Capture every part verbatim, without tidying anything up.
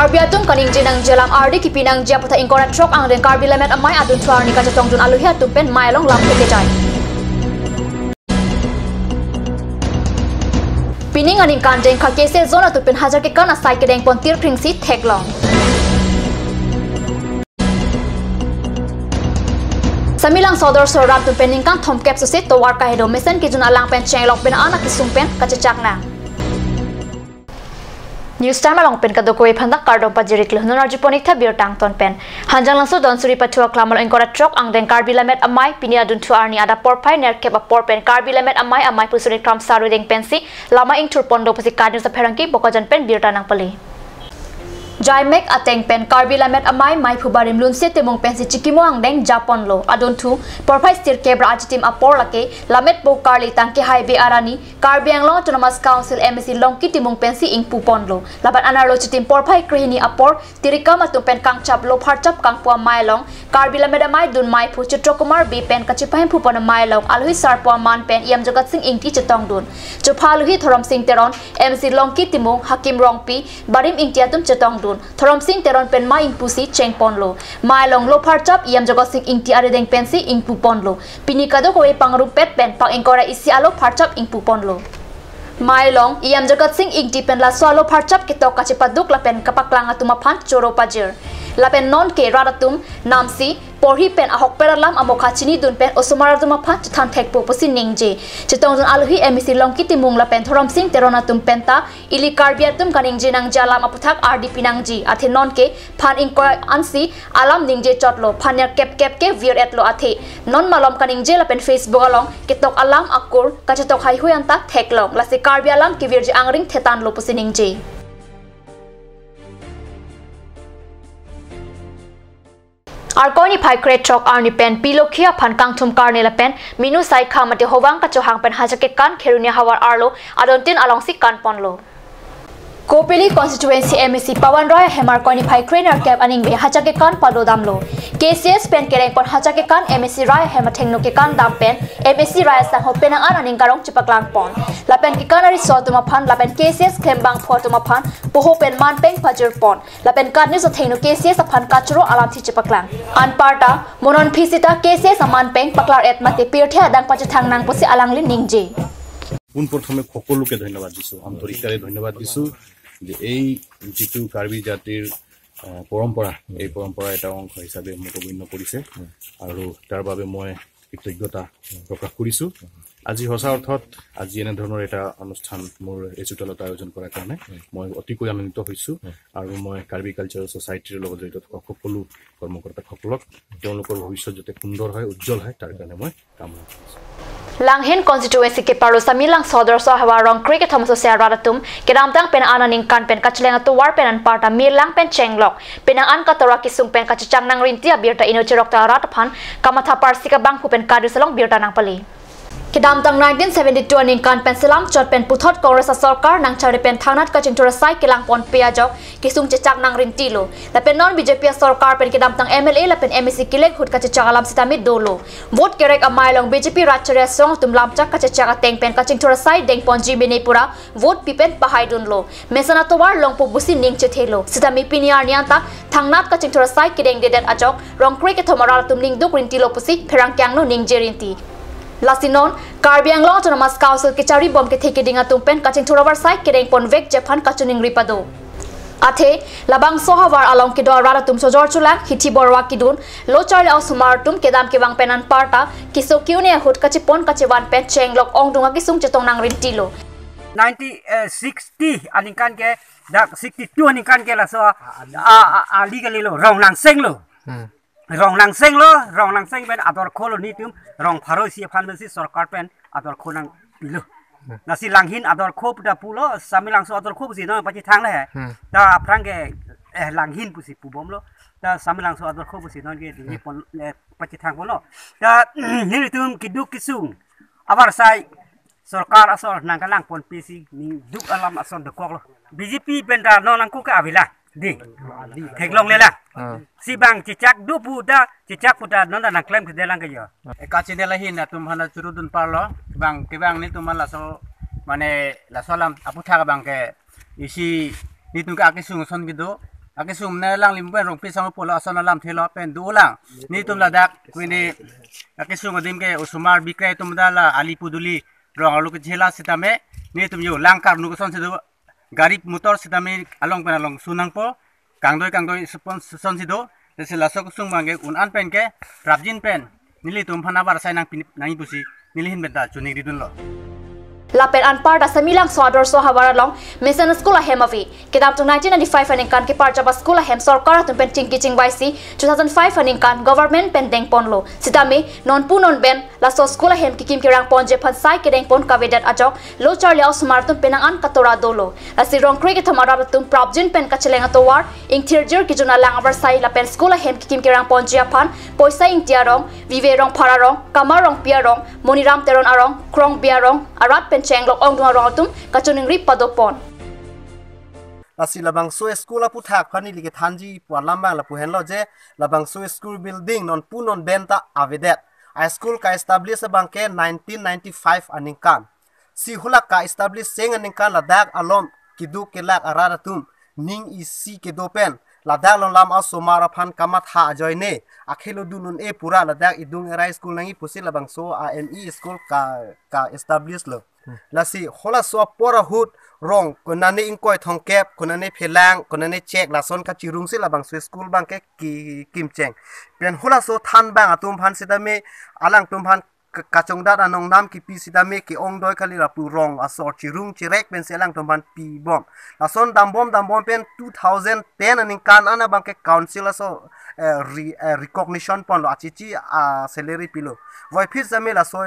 Karbi atum kaningje nangji alam ardi kipi nangji aputhak ingkoi ra throk angdeng Karbi Lammet Amei adunthu arni kachetongdun aluhi atum pen mei along lam thekejai. Pining aningkan Jengkha K C S zone atum pen hajar kekan asai kedengpon tirkringsi theklong. Samelangso adorsor rat atum pen ningkan thomkep sose tovar kahedo mesen kejun alang pen chenglok pen an akesung pen kachechak nang. News Time along pen kadokave aphan ta kardom pajir-iklo. Non arjupon-iktha birta angton pen. Hanjanglangso Dhansiri Pathu Aklam along ingkoi ra throk angdeng Karbi Lammet Amei pini adunthu arni adap porphai nerkep apor pen Karbi Lammet Amei amei pusuri kram saru deng pensi lama ingthurpon do pusi Kat News apherangke Bokajan pen birta nangpale. Jaimek ateng pen Karbi Lammet Amei meiphu barim Lunse Timung pensi chikimo angdeng japonlo. Adunthu porphai sirkep ra achitim apor lake Lammetpo Karli Tangkehai Bey arni Karbi Anglong Autonomous Council M A C Longki Timung pensi ingpuponlo. Lapen anerlo chitim porphai krehini apor tirikam atum pen kangchap lopharchap kangpu amei along Karbi Lammet Amei dun meiphu Chitra Kumar Bey pen kachipahemphu pon amei along aluhi sarpo aman pen E M Jagat Sing Ingti chetongdun. Chopha aluhi Dhorom Sing Teron, M A C Longki Timung, Hakim Rongpi, Barim Ingti atum chetongdun. Dhorom Sing Teron pen mei ingpusi chengponlo. Mei along lopharchap E M Jagat Sing Ingti arideng pensi ingpuponlo. Pini kadokave pangrumpet pen pang ingkoi ra isi alopharchap ingpuponlo. Mei along E M Jagat Sing Ingti pen laso alopharchap ketok kachepaduk lapen kapaklang atum aphan choro pajir. Lapen nonke rat atum namsi porhi pen ahokpet alam amokha chinidun pen osomar atum aphan chethan thekpo pusi ningje. Chetongdun aluhi M A C Longki Timung lapen Dhorom Sing Teron atum penta ili Karbi atum kaningje nangji alam aputhak ardi pinangji. Athe nonke phan ingkoi ansi alam ningje chotlo, phan nerkep kep ke vir-etlo athe. Non malom kaningje lapen Facebook along ketok alam akur kachetok haihui anta theklong. Lasi Karbi alam kevirji angring thetanlo pusi ningje. Arkoi niphai krethrok arni pen Pi Lokhi aphan kangthum karne lapen Minu Saikha mate Hovang kachohang pen hajar kekan Kheroni havar arlo adontin alongsi kanponlo. Kopili constituency M A C Pawan Rai ahem Arkoi niphai krenerkep aningve hajar kekan padodamlo. K C S pen kerengpon hajar kekan M A C Rai ahem athengno kekan dam pen M A C Rai asangho penang an aning karong chepaklangpon. Lapen kekan ariso atum aphan lapen K C S klembangphu atum aphan poho pen manpeng pajirpon. Lapen Kat News athengno K C S aphan kachoro alamthe chepaklang. Anparta, mo non phi sita K C S amanpeng paklar-et mate pirthe adang pachethang nang pusi alangli ningje. পোনপ্ৰথমে সকলোকে ধন্যবাদ দিছোঁ, আন্তৰিকতাৰে ধন্যবাদ দিছোঁ যে এই যিটো কাৰ্বি জাতিৰ, আহ, পৰম্পৰা, এই পৰম্পৰা এটা অংশ হিচাপে মোক গণ্য কৰিছে আৰু তাৰ বাবে মই কৃতজ্ঞতা প্ৰকাশ কৰিছোঁ। আজি সঁচা অৰ্থত আজি এনেধৰণৰ এটা অনুষ্ঠান মোৰ এই চোতালত আয়োজন কৰাৰ কাৰণে মই অতিকৈ আনন্দিত হৈছোঁ আৰু মই কাৰ্বি কালচাৰেল ছ'চাইটিৰ লগত জড়িত থকা সকলো কৰ্মকৰ্তাসকলক তেওঁলোকৰ ভৱিষ্যত যাতে সুন্দৰ হয়, উজ্জ্বল হয়, তাৰ কাৰণে মই কামনা কৰিছোঁ। Langhin constituency keparlo Samelangso adorsor havar rong krekethom asose arat atum kedamtang pen an aningkan pen kacheleng atovar pen anparta mirlang pen chenglok penang an katora kesung pen kachechak nang rinti abirta inut cherokta arat aphan kamatha parsik abangphu pen Kat News along birta nangpale. Kedamtang nineteen seventy-two aningkan pen selam chot pen puthot Congress asorkar nangchari pen thangnat kachingthur asai kelangponpe ajok kesung chechak nang rintilo. Lapen non B J P asorkar pen kedamtang M L A lapen M A C kelek ahut kachechak alam sitame dolo. Vote kerek amei along B J P rat chari asong atum lamchak kachechak ateng pen kachingthur asai dengponji mene pura vote pi pen pahaidunlo. Mesen atovar longpo pusi ning chethelo. Sitame pini arni anta thangnat kachingthur asai kedengdedet ajok rong krekethom arat atum ningduk rintilo pusi pherangke angno ningje rinti. Lasi non Karbi Anglong Autonomous Council kecharibom kethe keding atum pen kachingthur avarsai kedengponvekji aphan kachiningri pado. Athe labangso havar along kedo arat atum chojor chulang hithi borwa kidun lo charli osomar atum kedam kevang pen anparta keso ke-un-e ahut kachepon kachevan pen chenglok ongdung akesung chetong nang rintilo. Nineteen sixty aningkan ke, dak sixty-two aningkan ke laso a, a, a, ali kalilo, rong nangsenglo. Hmm. Rong nangsenglo, rong nangseng pen adorkholo nelitum, rong pharo isi aphan pensi sorkar pen adorkho nangpilo. Hmm. Lasi Langhin adorkho pu ta pulo, Samelangso adorkho pusi non pachethang le. Hmm. Ta aphrang ke, eh, Langhin pusi pubomlo. Ta Samelangso adorkho pusi non ke, hmm, neli pon, eh, pachethangponlo. Ta nelitum keduk kesung avarsai sorkar asor nangkelangponpe si ningduk alam ason dokoklo. B J P pen ta non nangkok ke avelang. Dei. Theklonglelang. Hmm. Si bang chechak do pu ta, chechak pu ta non ta nangklemkledelang ke jo. Eka channel ahin atum aphan churudun parlo, bang kevang nelitum laso, mane laso alam aputhak abang ke isi nelitum ke akesung ason kedo, Akesung ne lang limpen rongpi sang polo ason alamthe lo pen dolang. Nelitum ladak pini akesung adim ke osomar bikrei atum ta la ali puduli rong arlo kechela sitame nelitum yo lang karnu kosonsi do, gari motor sitame along pen along su nangpo, kangdoi kangdoi supon sosonsi do. Lasi laso kesung abang ke un-an pen ke prapjin pen nelitum aphan abar asai nangpi nangji pusi neli ahin pen ta choningridunlo. Lapen anparta Samelangso Adarsha Havar along mesen school ahem ave. Kedamtang nineteen ninety-five aningkan keparjap a-school ahem sorkar atum pen chingki chingvaisi two thousand five aningkan government pen dengponlo. Sitame nonpu nonben laso school ahem kekim kerang ponji aphan sai kedengpon kavedet ajok lo charli a-osomar atum penang an katora dolo. Lasi Rongkroi kethom arat atum prapjin pen kacheleng atovar, ingthirjir kejun alang abar sai lapen school ahem kekim kerang ponji aphan Poisa Ingti arong, Vive Rongphar arong, Kamar Rongpi arong, Moniram Teron arong, Krongbi arong arat pen chenglok ongdung arong atum kachoningri padopon. Lasi labangso school aphuthak aphan neli kethanji pu alam abang lapu henlo je, labangso school building nonpu nonben ta avedet. A-school ka-establish abang ke nineteen ninety-five aningkan. Si hala ka-establish cheng aningkan ladak along keduk kelak arat atum ning isi kedo pen ladak along lam a-osomar aphan kamatha ajoine akhelo dun un-e pura ladak idung erai school nangji pusi labangso a-M E school ka ka-establish lo. Lasi halaso apor ahut rong konane ingkoi thomkep, konane phelang, konane chek lason kachirungsi labangso school abang ke ki kimcheng. Pen halaso than abang atum aphan sitame alangtum aphan ke- kachongdat anong nam kipi sitame ke-ongdoi kali lapu rong asor chirung chirek pensi alangtum aphan pibom. Lason dambom dambom pen two thousand ten aningkan an abang ke council aso eh, re- eh, recognition ponlo achichi a-salary pilo. Voiphit sitame laso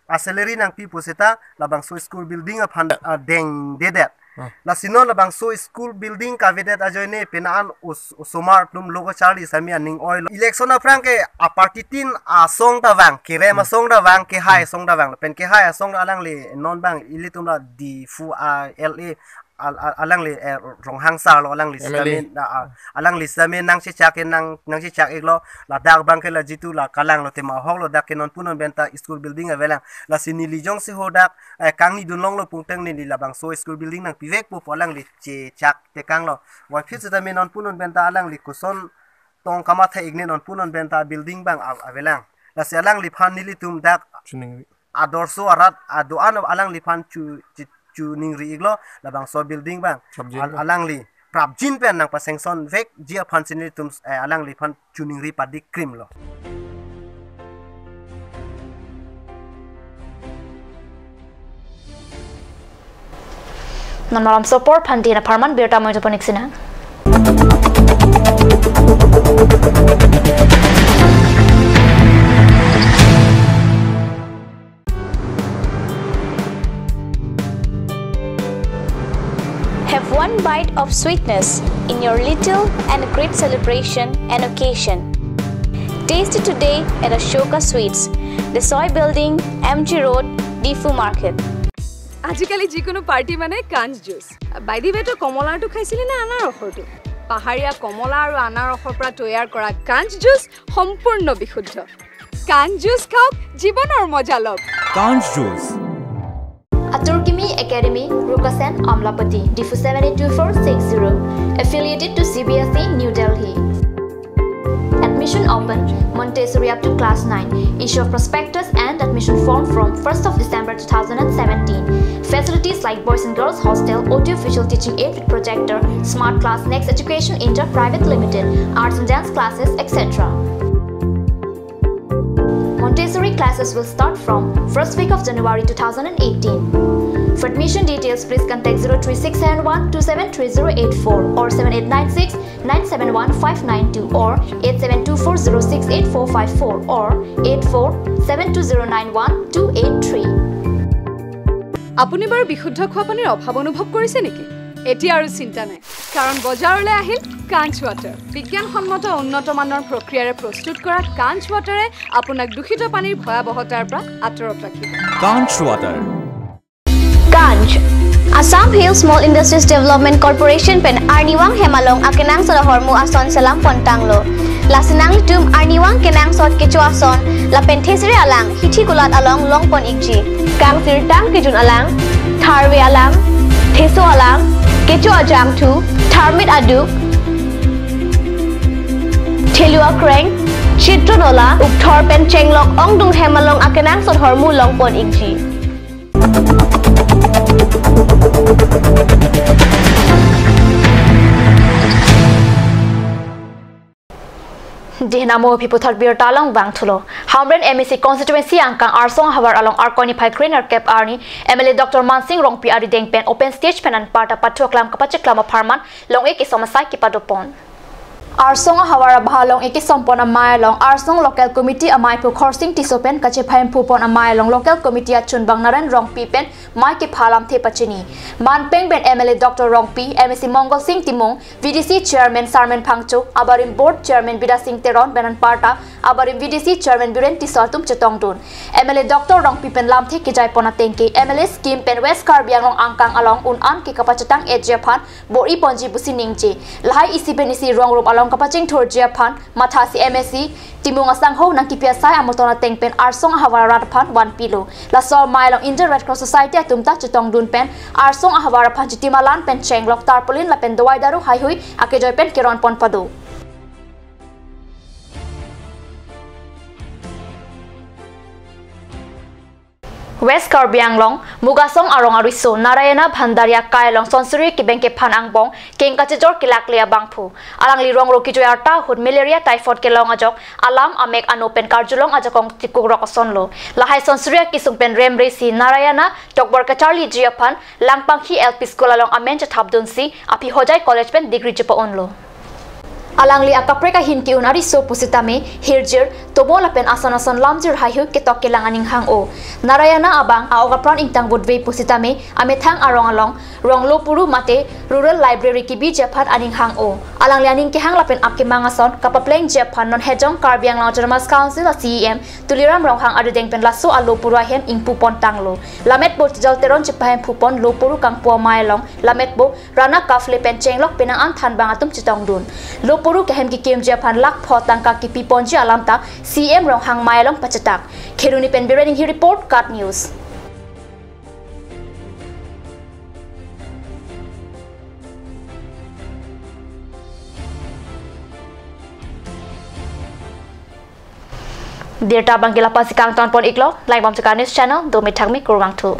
a-salary nangpi pusita labangso school building aphan ah, dengdedet. Ah. Lasi non labangso school building kavedet ajoine penang an os- osomar atum lo kacharli sitame aning oilo. Election aphrang ke a-party tin asong ta vang, kerem asong ta vang, kehai asong ta vang. Pen kehai asong alangli non abang ilitum la Diphu a-L A al- al- alangli eh, Ronghang sar lo alangli M L A. Sitame na- ah, alangli sitame nangchechak ke nang nangchechak iklo ladak abang ke la jitu la kalanglo tema ahok lo dak ke nonpu nonben ta school building avelang. Lasi neli jongsi hadak eh, kangni dunlonglo pulotangte neli labangso school building nangpivekpo pu alangli chechak tekanglo. Voiphit sitame nonpu nonben ta alangli koson tong kamatha ikne nonpu nonben ta building abang av- avelang. Lasi alangliphan nelitum dak Choningri. Adarsha arat ado-an alangliphan chu chu- choningri iklo labangso building abang. Prapjin al- pen. Alangli prapjin pen nangpa-sanction vekji aphansi nelitum eh, alangliphan choningri padi krimlo. Non malomso apor aphan dina pharman birta moito ponik sinang. Have one bite of sweetness in your little and great celebration and occasion. Taste it today at Ashoka Sweets, Desoi Building, M G Road, Diphu Market. আজিকালি যিকোনো পাৰ্টি মানে কাঞ্চ juice. By the ৱে, তই কমলাৰটো খাইছিলি নে আনাৰসৰটো? পাহাৰীয়া কমলা আৰু আনাৰসৰ পৰা তৈয়াৰ কৰা কাঞ্চ জুচ সম্পূৰ্ণ বিশুদ্ধ। কাঞ্চ জুচ খাওক, জীৱনৰ মজা লওক। Kanch Juice. Aturkimi Academy, Rukasen, Amlapati, Diphu seven eight two four six zero. Affiliated to C B S E, New Delhi. Admission open, Montessori up to class nine. Issue of prospectus and admission form from first of December two thousand and seventeen. Facilities like boys and girls hostel, audio visual teaching aid with projector, smart class, next education, inter private limited, arts and dance classes, et cetera. Montessori classes will start from first week of January two thousand and eighteen. For admission details, please contact zero three six seven one two seven three zero eight four or seven eight nine six nine seven one five nine two or eight seven two four zero six eight four five four or eight four seven two zero nine one two eight three. আপুনি বাৰু বিশুদ্ধ খোৱা পানীৰ অভাৱ অনুভৱ কৰিছে নেকি? এতিয়া আৰু চিন্তা নাই, কাৰণ বজাৰলৈ আহিল কাঞ্চ ৱাটাৰ। বিজ্ঞানসন্মত উন্নত মানৰ প্ৰক্ৰিয়াৰে প্ৰস্তুত কৰা কাঞ্চ ৱাটাৰে আপোনাক দূষিত পানীৰ ভয়াৱহতাৰ পৰা আঁতৰত ৰাখিব। Kanch Water. Kanch. Assam Hill Small Industries Development Corporation pen Arnivang hem along akenangsot ahormu ason selam pontanglo. Lasi nanglitum Arnivang kenangsot kecho ason lapen thesere alang hithi kulat along longpon ikji. Kangsirtang kejun alang, tharve alang, theso alang, kecho ajangthu, tharmit aduk, Thelu akreng, Chitronola, Ukthor pen Chenglok ongdung hem along akenangsot ahormu longpon ikji. Dihnamo aphi puthot birta along vangthulo. Hamren M A C constituency angkang Arsong ahavar along Arkoi niphai krenerkep arni M L A Doctor Mansing Rongpi arideng pen open stage pen anparta pathu aklam kapacheklam apharman long-e kesom asai kepadopon. Arsong ahavar abahar long-e kesompon amei along Arsong Local Committee ameiphu Khorsing Tisso pen kachephai phupon amei along Local Committee achunbang Naren Rongpi pen mei kepha alamthe pachini. Manpeng pen M L A Doctor Rongpi, M A C Mongol Sing Timung, V D C Chairman Sarmen Phangcho, abarim Board Chairman Bidya Sing Teron pen anparta abarim V D C Chairman Biren Tisso atum chetongdun. M L A Doctor Rongpi pen lamthe kejaipon ateng ke M L A scheme pen West Karbi Anglong angkang along un-an ke kapachetang-etji aphan bor-iponji pusi ningje. Lahai isi pen isi rong rup along kapachingthurji aphan mathasi M A C Timung asangho nangkipi asai amoton ateng pen Arsong ahavar arat aphan vanpilo. Laso amei along Indian Red Cross Society atum ta chetongdun pen Arsong ahavar aphan chitimalan pen chenglok, tarpaulin lapen dawai daru haihui akejoi pen keronpon pado. West Karbi Anglong, Mugasong arong ariso Narayana Bhandaria kai along sonsuri kebeng kephan angbong keng kachejor kelakle abangphu. Alangli rong ro kejoi arta ahut malaria typhoid kelong ajok alam amek ano pen karjulong ajakong tikukrok asonlo. Lahai sonsuri akesung pen remresi Narayana tokbor kacharliji aphan Langpanghi L P School along amen chethapdunsi aphi Hojai College pen degree chepa-unlo. Alangli akaprek ahin ke-un ariso pusitame hirjir, tomo lapen ason ason lamjir haihui ketok kelang aning hang-o. Narayana abang a-ok apran ingtang votve pusitame amethang arong along rong lopuru mate rural library kebiji aphan aning hang-o. Alangli aning kehang lapen akemang ason kapaplengji aphan non Hejong Karbi Anglong Autonomous Council a C E M Tuliram Ronghang arideng pen laso alopuru ahem ingpupon tanglo. Lametpo Tijal Teron chepahem phupon lopuru kangpu amei along lametpo Rana Kafle pen chenglok penang an thanbang atum chetongdun. Lopuru kehem kekimji aphan lakh pho tangka kepiponji alam ta C E M Ronghang mei along pachetak. Kheroni pen Biren Inghi report, KAT News. Birta abang ke la-an si kangtonpon iklo, langbom si KAT News Channel, domi thakmi kurvangthu.